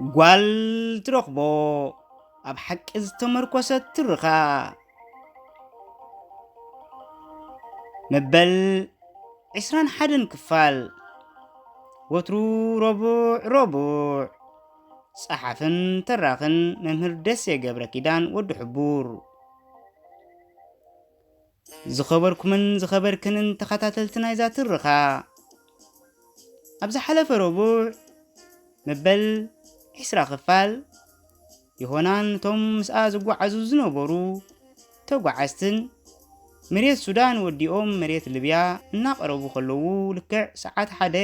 ጓል ትረኽቦ ኣብ ሓቂ ዝተመርኮሰት ትርኻ። መበል ዕስራን ሓደን ክፋል። ወትሩ ረቡዕ ረቡዕ። ጸሓፍን ተራኽን መምህር ደሴ ገብረ ኪዳን ወዲ ሕቡር። ዝኸበርኩምን ዝኸበርክንን ተኸታተልቲ ናይዛ ትርኻ፣ ኣብ ዝሓለፈ ረቡዕ መበል ዕስራ ክፋል፣ ዮሆናን ነቶም ምስኣ ዝጓዓዙ ዝነበሩ ተጓዓዝትን መሬት ሱዳን ወዲኦም መሬት ልብያ እናቐረቡ ከለዉ፣ ልክዕ ሰዓት ሓደ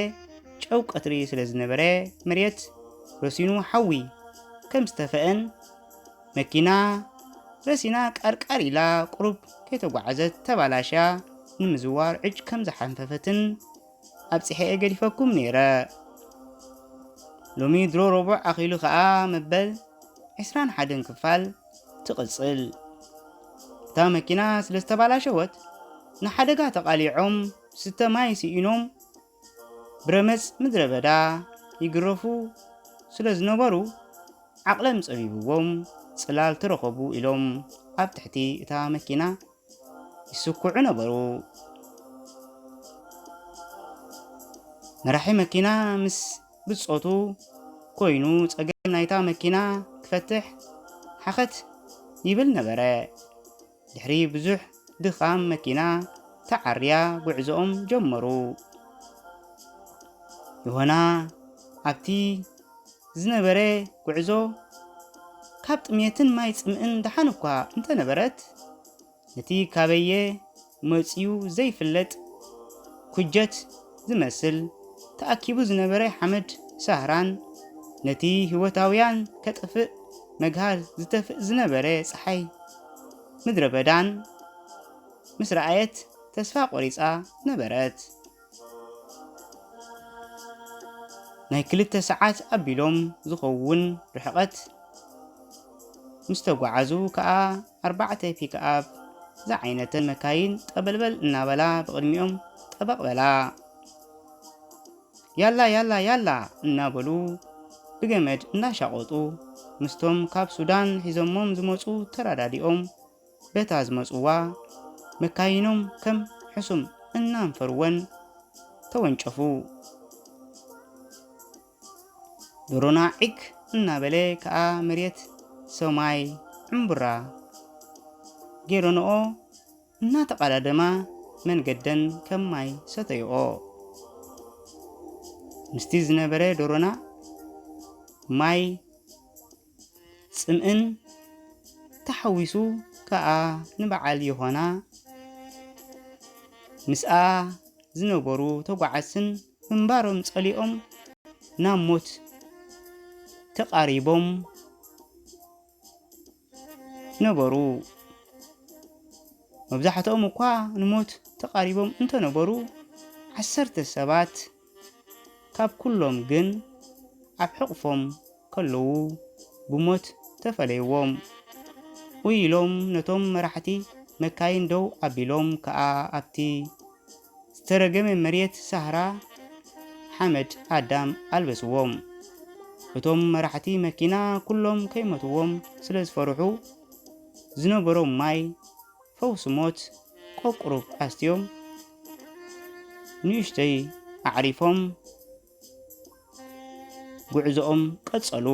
ጨው ቀትሪ ስለ ዝነበረ፣ መሬት ረሲኑ ሓዊ ከም ዝተፈአን፣ መኪና ረሲና ቃርቃር ኢላ ቁሩብ ከይተጓዓዘት ተባላሽያ ንምዝዋር ዕጭ ከም ዝሓንፈፈትን ኣብጺሐ እየ ገዲፈኩም ነይረ። ሎሚ ድሮ ረቡዕ ኣኺሉ ኸኣ መበል ዕስራን ሓደን ክፋል ትቕጽል። እታ መኪና ስለ ዝተባላሸወት፣ ንሓደጋ ተቓሊዖም፣ ስተ ማይ ስኢኖም፣ ብረመጽ ምድረ በዳ ይግረፉ ስለ ዝነበሩ፣ ዓቕሎም ጸቢብዎም፣ ጽላል ተረኸቡ ኢሎም ኣብ ትሕቲ እታ መኪና ይስኩዑ ነበሩ። መራሒ መኪና ምስ ብጾቱ ኮይኑ፣ ጸገም ናይታ መኪና ክፈትሕ ሓኸት ይብል ነበረ። ድሕሪ ብዙሕ ድኻም፣ መኪና ተዓርያ ጉዕዞኦም ጀመሩ። ዮሆና ኣብቲ ዝነበረ ጉዕዞ፣ ካብ ጥሜትን ማይ ጽምእን ደሓን እኳ እንተነበረት፣ ነቲ ካበየ መጺኡ ዘይፍለጥ ኩጀት ዝመስል ተኣኪቡ ዝነበረ ሓመድ ሳህራን፣ ነቲ ህይወታውያን ከጥፍእ መግሃር ዝተፍእ ዝነበረ ጸሓይ ምድረ በዳን ምስ ረኣየት፣ ተስፋ ቆሪጻ ነበረት። ናይ ክልተ ሰዓት ኣቢሎም ዝኸውን ርሕቐት ምስ ተጓዓዙ ከኣ፣ ኣርባዕተ ፒክኣፕ ዝዓይነተን መካይን ጠበልበል እናበላ ብቕድሚኦም ጠበቕ በላ። ያላ፣ ያላ፣ ያላ እናበሉ ብገመድ እናሻቖጡ፣ ምስቶም ካብ ሱዳን ሒዞሞም ዝመጹ ተረዳዲኦም፣ በታ ዝመጽዋ መካይኖም ከም ሕሱም እናንፈርወን ተወንጨፉ። ዶሮና ዒግ እናበለ ከኣ፣ መሬት ሰማይ ዕምቡራ ገይረንኦ እናተቐዳደማ፣ መንገደን ከም ማይ ሰተይኦ። ምስቲ ዝነበረ ዶሮና ማይ ጽምእን ተሓዊሱ ከኣ፣ ንበዓል ዮሃና ምስኣ ዝነበሩ ተጓዓዝትን ምንባሮም ጸሊኦም ናብ ሞት ተቓሪቦም ነበሩ። መብዛሕትኦም እኳ ንሞት ተቓሪቦም እንተነበሩ፣ ዓሰርተ ሰባት ካብ ኩሎም ግን ኣብ ሕቕፎም ከለዉ ብሞት ተፈለይዎም። ኡይ ኢሎም ነቶም መራሕቲ መካይን ደው ኣቢሎም ከኣ ኣብቲ ዝተረገመ መሬት ሳህራ ሓመድ ኣዳም ኣልበስዎም። እቶም መራሕቲ መኪና ኩሎም ከይሞትዎም ስለ ዝፈርሑ፣ ዝነበሮም ማይ ፈውሲ ሞት ቆቁሩብ ኣስትዮም ንእሽተይ ኣዕሪፎም ጉዕዞኦም ቀጸሉ።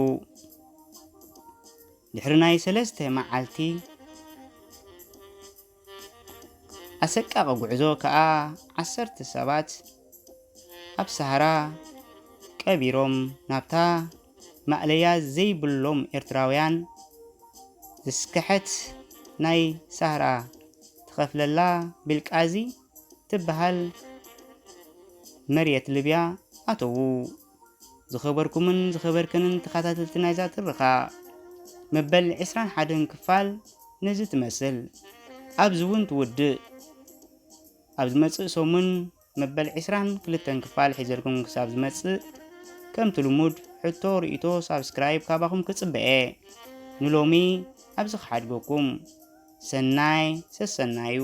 ድሕሪ ናይ ሰለስተ መዓልቲ ኣሰቃቂ ጉዕዞ ከኣ፣ ዓሰርተ ሰባት ኣብ ሳህራ ቀቢሮም፣ ናብታ ማእለያ ዘይብሎም ኤርትራውያን ዘስከሐት ናይ ሳህራ ትኸፍለላ ብልቃዚ ትበሃል መሬት ልብያ ኣተዉ። ዝኸበርኩምን ዝኸበርክንን ተኸታተልቲ ናይዛ ትርኻ፣ መበል ዕስራን ሓደን ክፋል ነዚ ትመስል። ኣብዚ እውን ትውድእ። ኣብ ዝመጽእ ሰሙን መበል ዕስራን ክልተን ክፋል ሒዘልኩም ክሳብ ዝመጽእ፣ ከምቲ ልሙድ፣ ሕቶ፣ ርእይቶ፣ ሳብስክራይብ ካባኹም ክጽበ እየ። ንሎሚ ኣብዚ ክሓድገኩም። ሰናይ ሰሰናዩ።